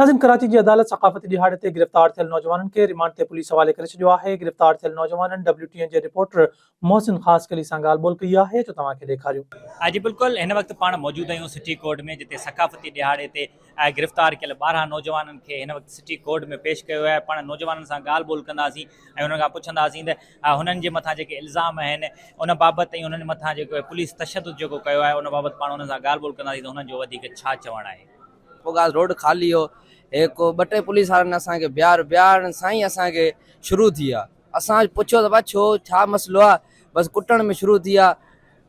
ناظرين ڪراچي جي عدالت ثقافتي ڏهاڙي تي گرفتار ٿيل نوجوانن کي ريمانڊ تي پوليس حوالي ڪري ڇڏيو آهي، گرفتار ٿيل نوجوانن ڊبليو ٽي اين جي رپورٽر محسن خاصخيلي سان ڳالهه ٻولهه ڪئي آهي جو توهان کي ڏيکاريون. جي بلڪل هن وقت پاڻ موجود آهيون سٽي ڪورٽ ۾ جتي ثقافتي ڏهاڙي تي گرفتار ڪيل 12 نوجوانن کي هن وقت سٽي ڪورٽ ۾ پيش ڪيو ويو آهي پاڻ نوجوانن سان ڳالهه ٻولهه ڪنداسين ۽ انهن کان پڇنداسين ته هنن جي مٿان جيڪي الزام آهن ان بابت ۽ انهن مٿان جيڪو پوليس تشدد جيڪو ڪيو آهي ان بابت پاڻ انهن سان ڳالهه ٻولهه ڪنداسين ته هنن جو وڌيڪ ڇا چوڻ آهي. پوگاس روڊ خالي هو هڪ ٻه ٽي پوليس وارن اسان کي بيهار بيهارڻ سان ئي اسان کي شروع ٿي ويا اسان پڇيو ته ڀا ڇو ڇا مسئلو آ بس ڪٽڻ ۾ شروع ٿي ويا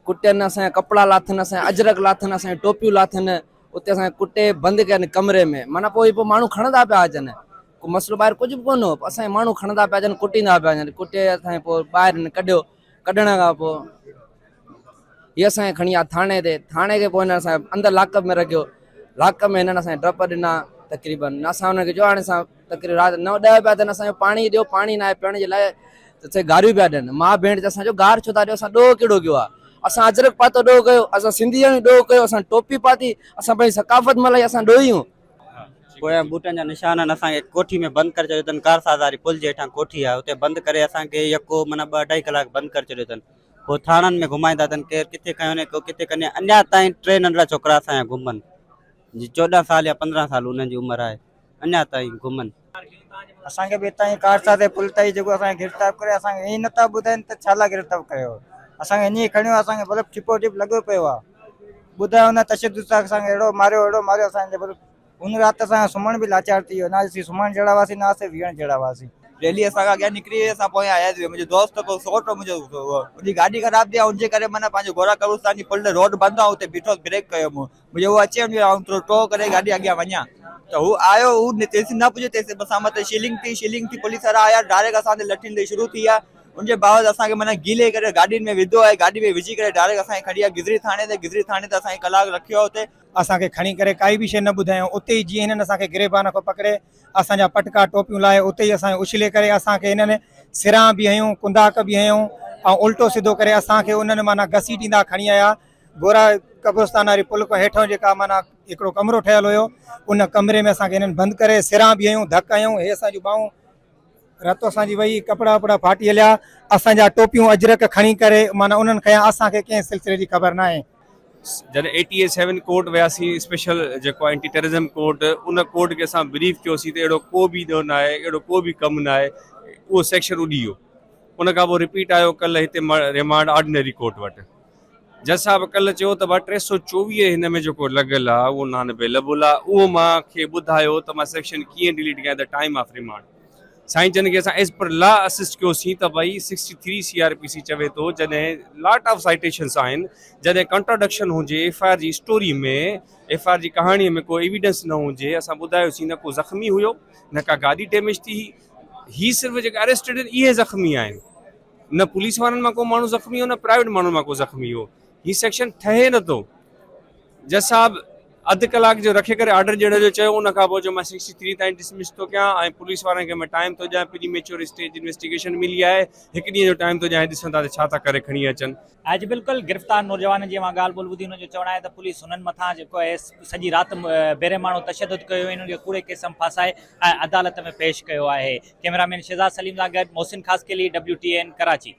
ڪٽين اسان جا ڪپڙا لاٿن اسان جا اجرڪ لاٿن اسان جون ٽوپيون لاٿن اتي اسان کي ڪٽي بند ڪين ڪمري ۾ معنيٰ پوء پوء ماڻهو کڻندا پيا اچن ڪو مسئلو ٻاهر ڪجهه به ڪونه هو اسان کي ماڻهو کڻندا پيا اچن ڪٽيندا پيا وڃن ڪٽي اسان کي پوء ٻاهر ڪڍيو ڪڍڻ کان پوء هي اسان کي کڻي آيا ٿاڻي تي، ٿاڻي کي پوء هنن اسان کي اندر لاڪ اپ ۾ رکيو، لاڪ اپ ۾ هنن اسان کي ڊپ ڏنا تقريبن اسان هنن کي چيو هاڻي اسان تقريبن رات نو ڏهه پيا ٿين اسان کي پاڻي ڏيو پاڻي ناهي پيئڻ جي لاء ته سي گاريون پيا ڏين ماء ڀيڻ چي اسان چيو گار ڇو ٿا ڏيو اسان ڏوهه ڪهڙو ڪيو آهي اسان اجرڪ پاتو ڏوهه ڪيو اسان سنڌي آهيون ڏوهه ڪيو اسان ٽوپي پاتي اسان پنهنجي ثقافت ملهائي اسان ڏوهي آهيون. پويان بوٽن جا نشان آهن اسان کي ڪوٺي ۾ بند ڪري ڇڏيو اٿن ڪارساز واري پل جي هيٺان ڪوٺي آهي اتي بند ڪري اسان کي يڪو معنيٰ ٻه اڍائي ڪلاڪ بند ڪري ڇڏيو اٿن پوء ٿاڻن ۾ گهمائيندا اٿن ڪير ڪٿي کنيو وڃي ڪو ڪٿي کنيو اڃا تائين ٽي ننڍڙا ڇوڪرا اسان جا گم آهن جي 14 سال يا 15 سال انهن جي عمر آهي اڃا تائين گم آهن. اسان کي به اتان ئي ڪارساز جي پل تائين جيڪو اسان کي گرفتار ڪري اسان کي ائين نٿا ٻڌائين ته ڇا لاء گرفتار ڪيو اسان کي ائين ئي کڻيو اسان کي مطلب ٺپو ٺپ لڳو پيو آهي ٻڌايو نه تشدد سان اسان کي اهڙو ماريو اهڙو ماريو اسان کي مطلب ان رات اسان جو سمهڻ به لاچار ٿي ويو، نه اسين سمهڻ جهڙا هئاسين نه اسين ويهڻ جهڙا هئاسين. ريلي اسان کان اڳيان نڪري وئي اسان پويان آياسين منهنجو دوست ڪو سوٽ هو منهنجو ان جي گاڏي خراب ٿي ان جي ڪري معنيٰ پنهنجو گورا قبرستان جي پل روڊ بند آهي اتي بيٺو بريڪ ڪيو مون منهنجو هو اچي ان آئون ٿورو ٽو ڪري گاڏي اڳيان وڃان ته هو آيو هو تيسين نه پڄيو تيسين اسان مٿي شيلنگ ٿي شيلنگ ٿي پوليس وارا آيا ڊائريڪٽ اسان تي لٺين تي شروع ٿي ويا ان جي باوجود اسان کي معنيٰ گيلي ڪري گاڏين ۾ وڌو آهي گاڏي ۾ وجهي ڪري ڊائريڪٽ اسان کي کڻي آيا گذري ٿاڻي تي گذري ٿاڻي تي اسان کي ڪلاڪ رکيو آهي اتي اسان کي کڻي ڪري ڪائي به شيء نه ٻڌايائون، اتي ئي جيئن هنن اسان کي گريبان کان پڪڙي اسان جا پٽڪا ٽوپيون لاهي اتي ئي اسان کي اڇلي ڪري اسان کي هنن سران به هنيون، ڪنداڪ به هنيون ۽ الٽو سڌو ڪري اسان کي انهن معنيٰ گسيٽيندا کڻي آيا گورا قبرستان واري پل کان هيٺئون جيڪا معنيٰ هڪڙو ڪمرو ٺهيل هيو ان ڪمري ۾ اسان کي هنن بند ڪري سران به هنيون ڌڪ هنيون هي اسان جون ٻانهون رت اسان جي وئي، ڪپڙا وپڙا ڦاٽي هليا، اسان جا ٽوپيون اجرڪ کڻي ڪري معنيٰ انهن کنيا، اسان کي ڪنهن سلسلي جي خبر ناهي. جڏهن اي ٽي اي سيون ڪورٽ وياسين اسپيشل جيڪو آهي اينٽي ٽيررزم ڪورٽ ان ڪورٽ کي اسان بريف ڪيوسين ته اهڙو ڪو به ڏوهه ناهي اهڙو ڪو به ڪم ناهي اهو سيڪشن اڏي ويو ان کان پوء رپيٽ آيو ڪلهه هتي ريمانڊ آرڊنري ڪورٽ وٽ جج صاحب ڪلهه چيو ته ڀاء 324 هن ۾ جيڪو لڳل آ اهو نان اويليبل آ اهو مان کي ٻڌايو ته مان سيڪشن ڪيئن ڊليٽ ڪيان ته ٽائيم آف ريمانڊ سائين جن کي اسان ايز پر لا اسسٽ ڪيوسين ته ڀائي 63 سي آر پي سي چوي ٿو جڏهن لاٽ آف سائيٽيشنس آهن جڏهن ڪنٽراڊڪشن هجي ايف I R جي اسٽوري ۾ ايف I R جي ڪهاڻي ۾ ڪو ايويڊنس نه هجي اسان ٻڌايوسين نه ڪو زخمي هيو نه ڪا گاڏي ڊيميج ٿي هئي هي صرف جيڪا اريسٽيڊ آهن اهي زخمي آهن نه پوليس وارن مان ڪو ماڻهو زخمي هو نه پرائيويٽ ماڻهن مان ڪو زخمي هو هي سيڪشن ٺهي نه ٿو جج صاحب اڌ ڪلاڪ جو رکي ڪري آرڊر ڏيڻ جو چيو ان کان پوء جو مان سڪسٽي ٿري تائين ڊسمس ٿو ڪيان ۽ پوليس وارن کي مان ٽائيم ٿو ڏيان پري ميچور اسٽيج انويسٽيگيشن ملي آهي هڪ ڏينهن جو ٽائيم ٿو ڏيان ڏسن ٿا ته ڇا ٿا ڪري کڻي اچن. اڄ بلڪل گرفتار نوجوانن جي اوهان ڳالهه ٻولهه ٻڌي انهن جو چوڻ آهي ته پوليس هنن مٿان جيڪو آهي سڄي رات بيرحماڻو تشدد ڪيو انهن کي ڪوڙي ڪيس م ڦاسائي ۽ عدالت ۾ پيش ڪيو آهي ڪئميرا مين شهزاد سليم سان گڏ Mohsin Khaskheli W T N Karachi.